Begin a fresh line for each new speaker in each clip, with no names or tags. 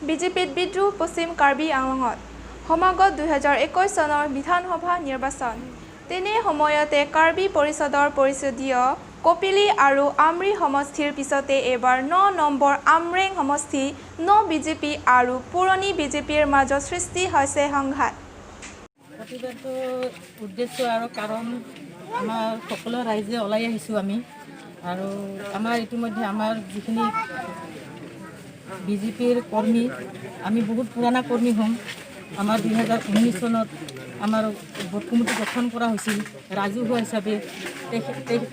বিজেপিত বিদ্ৰোহ পশ্চিম কাৰ্বি আংলঙত। সমাগত 2021 চনৰ বিধানসভা নিৰ্বাচন। তেনে সময়তে কাৰ্বি পৰিষদৰ পৰিষদীয় কপিলী আৰু আমৰি সমষ্টিৰ পিছতে এইবাৰ ন নম্বৰ আমৰেং সমষ্টি ন বিজেপি আৰু পুৰণি বিজেপিৰ মাজত সৃষ্টি হৈছে সংঘাত।
প্ৰতিবাদটোৰ উদ্দেশ্য আৰু কাৰণ, আমাৰ সকলো ৰাইজে ওলাই আহিছোঁ আমি। আৰু আমাৰ ইতিমধ্যে আমাৰ যিখিনি বিজেপিৰ কৰ্মী, আমি বহুত পুৰণা কৰ্মী হ'ম। আমাৰ 2019 চনত আমাৰ বুথ কমিটি গঠন কৰা হৈছিল ৰাজহুৱা হিচাপে।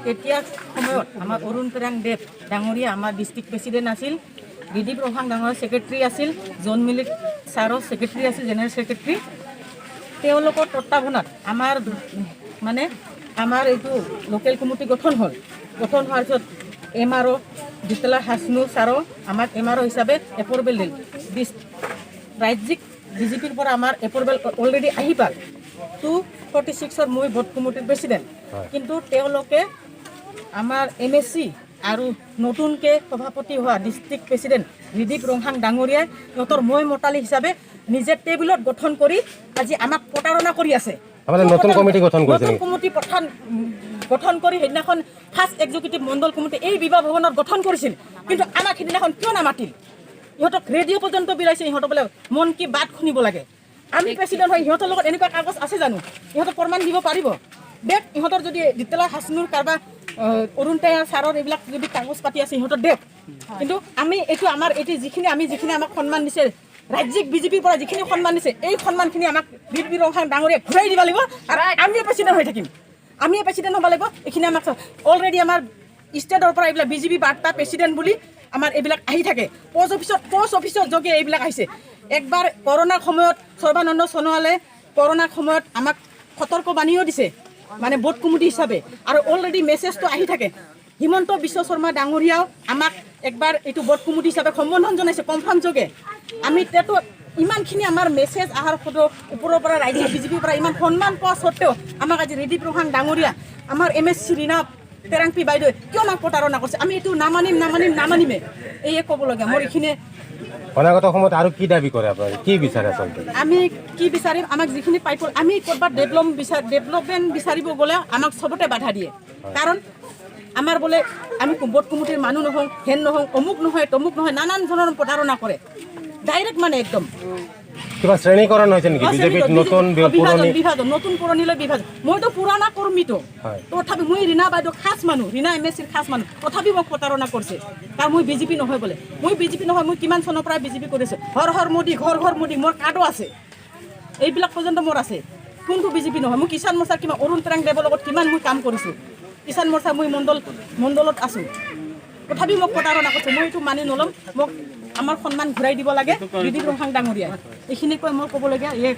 তেতিয়া সময়ত আমাৰ অৰুণ পেৰাং দেৱ ডাঙৰীয়া আমাৰ ডিষ্ট্ৰিক্ট প্ৰেচিডেণ্ট আছিল, ৰিদীপ ৰহাং ডাঙৰ ছেক্ৰেটেৰী আছিল, জন মিলিক ছাৰৰ ছেক্ৰেটেৰী আছিল, জেনেৰেল ছেক্ৰেটেৰী। তেওঁলোকৰ তত্বাৱধানত আমাৰ মানে আমাৰ এইটো লোকেল কমিটি গঠন হ'ল। গঠন হোৱাৰ পিছত এম আৰ অ' জিতলা হাছনু ছাৰো আমাক এম আৰ অ' হিচাপে এপ্ৰুভেল দিল। ৰাজ্যিক বিজেপিৰ পৰা আমাৰ এপ্ৰুভেল অলৰেডি আহি পাল। 246ৰ মই বুথ কমিটিৰ প্ৰেচিডেণ্ট। কিন্তু তেওঁলোকে আমাৰ এম এছ চি আৰু নতুনকৈ সভাপতি হোৱা ডিষ্ট্ৰিক্ট প্ৰেচিডেণ্ট ৰিদীপ ৰংহাং ডাঙৰীয়াই সিহঁতৰ মই মতালি হিচাপে নিজে টেবুলত গঠন কৰি আজি আমাক প্ৰতাৰণা কৰি আছে।
মানে নতুন কমিটি গঠন কৰিছে
নতুন
নেকি?
কমিটি গঠন কৰি সেইদিনাখন ফাৰ্ষ্ট এক্সিকিউটিভ মণ্ডল কমিটি এই বিবাহ ভৱনত গঠন কৰিছিল। কিন্তু আমাক সেইদিনাখন কিয় নামাতিল? ইহঁতক ৰেডিঅ' পৰ্যন্ত বিলাইছে। ইহঁতক বোলে মন কি বাত শুনিব লাগে। আমি প্ৰেচিডেণ্ট হৈ ইহঁতৰ লগত এনেকুৱা কাগজ আছে জানো? ইহঁতক প্ৰমাণ দিব পাৰিব দেখ। ইহঁতৰ যদি জিতলা হাছনুৰ কাৰোবাৰ অৰুণ টেঙা ছাৰৰ এইবিলাক যদি কাগজ পাতি আছে, ইহঁতৰ দেখ। কিন্তু আমি এইটো আমাৰ এইটো যিখিনি আমি যিখিনি আমাক সন্মান দিছে, ৰাজ্যিক বিজেপিৰ পৰা যিখিনি সন্মান দিছে, এই সন্মানখিনি আমাক বীৰ ৰংহাং ডাঙৰীয়াক ঘূৰাই দিব লাগিব আৰু আমিয়ে প্ৰেচিডেণ্ট হৈ থাকিম। আমিয়ে প্ৰেচিডেণ্ট হ'ব লাগিব। এইখিনি আমাক অলৰেডি আমাৰ ষ্টেটৰ পৰা এইবিলাক বিজেপি বাৰ্তা প্ৰেচিডেণ্ট বুলি আমাৰ এইবিলাক আহি থাকে। পষ্ট অফিচত যোগে এইবিলাক আহিছে। একবাৰ কৰোণাৰ সময়ত সৰ্বানন্দ সোণোৱালে কৰোণাৰ সময়ত আমাক সতৰ্কবাণীও দিছে, মানে বুথ কমিটি হিচাপে। আৰু অলৰেডি মেছেজটো আহি থাকে। হিমন্ত বিশ্ব শৰ্মা ডাঙৰীয়াও আমাক একবাৰ এইটো বুথ কমিটি হিচাপে সম্বোধন জনাইছে কনফাৰ্ম যোগে। আমি তেতো ইমানখিনি আমাৰ মেছেজ অহাৰ ফটো ওপৰৰ পৰা ৰাজ্যিক বিজেপিৰ পৰা ইমান সন্মান পোৱা স্বত্তেও আমাক আজি ৰিদীপ ৰহাং ডাঙৰীয়া, আমাৰ M S C Rina Terangpi বাইদেৱে কিয় আমাক প্ৰতাৰণা কৰিছে? আমি এইটো নামানিম, নামানিম, নামানিমে। এইয়ে ক'বলগীয়া মোৰ এইখিনিয়ে।
অনাগত সময়ত আৰু কি দাবী কৰে আপোনালোকে? কি বিচাৰে আচলতে?
আমি কি বিচাৰিম? আমাক যিখিনি পাইপ, আমি ক'ৰবাত ডেভেলপমেণ্ট বিচাৰিব গ'লে আমাক চবতে বাধা দিয়ে। কাৰণ আমাৰ বোলে আমি বুথ কমিটিৰ মানুহ নহওঁ, হেন নহওঁ, অমুক নহয়, তমুক নহয়, নানান ধৰণৰ প্ৰতাৰণা কৰে ডাইৰেক্ট, মানে একদম।
কিবা শ্ৰেণীকৰণ হৈছে নেকি বিজেপিত? নতুন
বিভাজন।
পুৰণি?
বিভাজন, নতুন পুৰণিলৈ বিভাজন। মইতো পুৰণা কৰ্মীটো। তথাপি মই ৰীণা বাইদেউ খাচ মানুহ, ৰীণা এম এছ চিৰ খাচ মানুহ। তথাপি মোক প্ৰতাৰণা কৰিছে, কাৰণ মই বিজেপি নহয় বোলে। মই বিজেপি নহয়, মই কিমান চনৰ পৰা বিজেপি কৰিছোঁ। হৰ হৰ মোদী, ঘৰ ঘৰ মোদী, মোৰ কাৰ্ডো আছে, এইবিলাক পৰ্যন্ত মোৰ আছে। কোনটো বিজেপি নহয়? মই কিষাণ মৰ্চাৰ কিমান অৰুণ তেৰাং দেৱৰ লগত কিমান মই কাম কৰিছোঁ। কিষাণ মৰ্চা মই মণ্ডলত আছোঁ। তথাপি মোক প্ৰতাৰণা কৰিছে। মই এইটো মানি নল'ম। মোক আমাৰ সন্মান ঘূৰাই দিব লাগে ৰিদীপ ৰংহাং ডাঙৰীয়াই। এইখিনি কৈ মই ক'বলগীয়া এই।